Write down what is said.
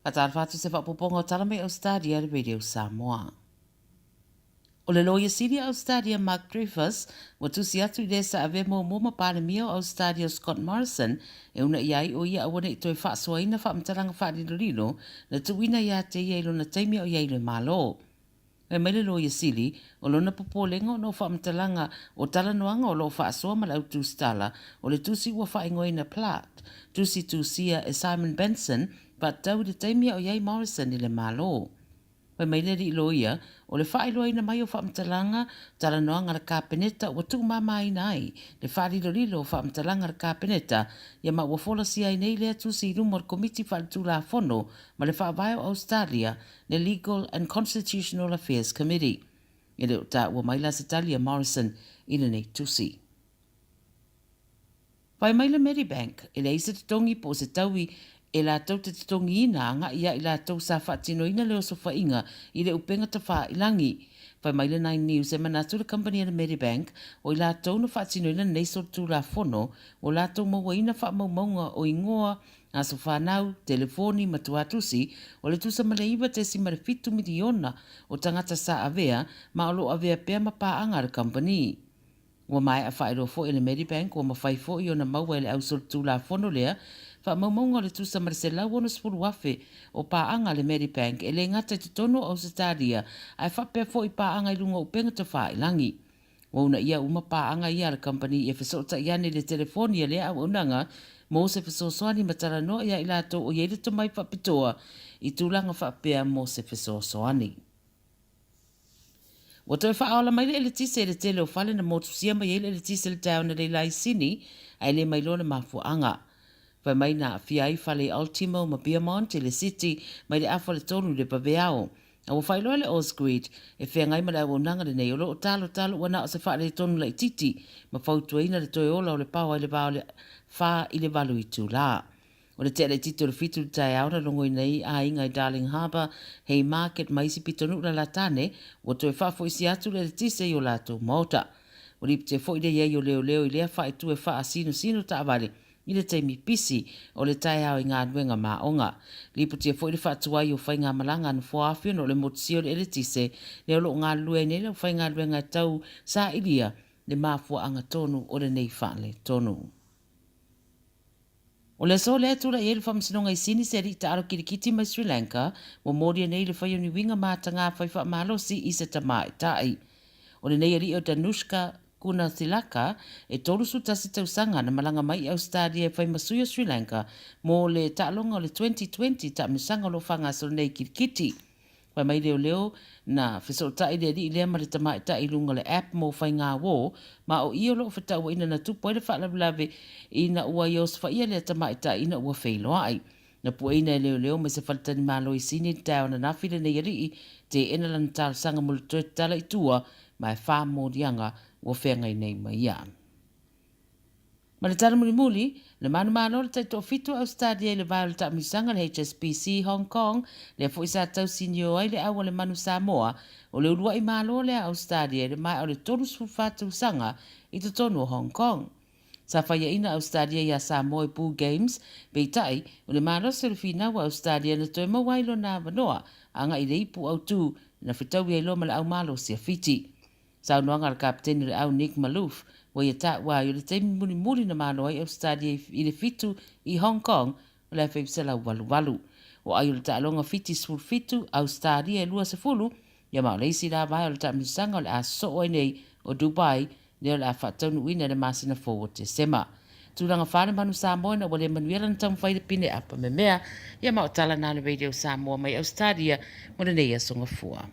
Faatalofa atu se faaopoopoga o tala mai Ausetalia le Radio Samoa. O le Loia Sili a Ausetalia Mark Dreyfus ua tusi atu i le sa avea muamua ma Palemia o Ausetalia o Scott Morrison e unaia ai o ia aua ne i toe faasoaina faamatalaga faalilolilo na tuuina ia te ia i lona taimi a o i ai i le Malo. Fai mai le Loia Sili, o lona popolega ona o faamatalaga o talanoaga o lo o faasoa ma le au tusitala o le tusi ua faaigoaina Platt, tusi tusia e Simon Benson faatatau i le taimi a o i ai Morrison i le Malo. Fai mai le alii loia, o le faailoaina mai o faamatalaga, talanoaga a le Kapeneta ua tuumamaina ai le faalilolilo o faamatalaga a le Kapeneta, ia ma ua folasia ai nei lea tusi i luma o le Komiti Faaletulafono ma le Faavae o Ausetalia, le Legal and Constitutional Affairs Committee. E le o taua mai la se tali a Morrison i lenei tusi. Fai mai le Medibank, e leai se totogi po o se taui e latou te totogiina agai ia i latou sa faatinoina le osofaiga i le upega tafailangi. Fai mai le Nine News e manatu le kamupani a le Medibank o i latou na faatinoina lenei solitulafono ua latou mauaina faamaumauga o igoa, aso fanau, telefoni ma tuatusi o le tusa ma le 9.7 miliona o tagata sa avea ma o lo o avea pea ma paaga a le kamupani. Ua maea faailoa foi e le Medibank ua mafai foi ona maua e le ausolitulafono lea faamaumauga o le tusa ma le 160,000 o paaga a le Medibank e le gata i totonu o Ausetalia ae faapea foi paaga i luga o upega tafailangi. Ua uunaia uma paaga ia a le kamupani ia fesootai ane i le telefoni a lea auaunaga mo se fesoasoani ma talanoa ia i latou o i ai le tomai faapitoa i tulaga faapea mo se fesoasoani. Ua toe faaola mai le eletise i le tele o fale na motusia mai ai le eletise i le taeao na leila ai Sini, ae le mailoa le mafuaaga. Fai mai na aafia ai fale i Ultimo ma Beaumont i le City mai le afa o le tolu i le vaveao. A ua faailoa le Ausgrid e feagai ma le auaunaga lenei o lo o talotalo ua na o se faaletonu laitiiti ma fautuaina le toe ola o le paoa i le va o le fa i le valu itula. O le tea laitiiti o le fitu i le taeao na logoina ai aiga i Darling Harbour, Haymarket ma isi pitonuu lalatane ua toe faafoisia atu le eletise i o latou maota. Ua lipitia foi le i ai o leoleo i lea faaitu e faasinosino taavale i le taimi pisi o le taeao i galuega ma aoga. Lipotia foi le faatuai o faigamalaga a Nofoa-afi ona o le motusia o le eletise lea o lo o galulue ai nei le aufaigaluega e tau sailia le mafuaaga tonu o lenei faaletonu. O le aso lea e tulai ai le Faamasinoga i Sini se alii taalo kilikiti mai Sri Lanka ua molia nei le fai o ni uiga matagā fai faamalosi i se tamaitai. O lenei alii o Danushka Gunathilaka e 31 tausaga na malaga mai i Ausetalia e fai ma sui o Sri Lanka mo le taaloga o le 2020 taamilosaga o lo o faagasolo nei i kilikiti. Fai mai leoleo, na fesootai le alii lea ma le tamaitai i luga o le app mo faigā-uō, ma o i o lo o fetauaiina na tupu ai le faalavelave ina ua ia osofaia lea tamaitai ina ua feiloai. Na pueina e leoleo mai se faletalimalo i Sini le taeao ananafi lenei alii, teena lana talosaga mo le toe tatala i tua, ma e fa moliaga ua feagai nei ma ia. Ma le tala mulimuli, na manumalo le taitoafitu o Ausetalia i le vae o le taamilosaga le HSBC Hong Kong, lea foi sa tausinio ai le au a le manu Samoa, o le uluai malo lea a Ausetalia i le maea o le 34 tausaga i totonu o Hong Kong. Sa faiaina Ausetalia iā Samoa i Bull Games, peitai, o le malosi o le finau a Ausetalia na toe maua ai lona avanoa agai i le ipu autu na fetaui ai loa ma le au malosi a Fiti. Saunoaga a le Kapeteni o le au Nick Malouf, ua ia taua ai o le taimi mulimuli na malo ai Ausetalia i le fitu i Hong Kong o le 1988. O ai o le taaloga Fiti 17, Ausetalia e 20, ia ma o le isi la vae o le taamilosaga o le a sosoo ai nei o Dubai lea o le a faataunuuina i le masina fou o Tesema. Tulaga fa le manu Samoa ina ua le manuia lana taumafai i le pine apa memea, ia ma o tala na a le Radio Samoa mai Ausetalia mo lenei aso gafua.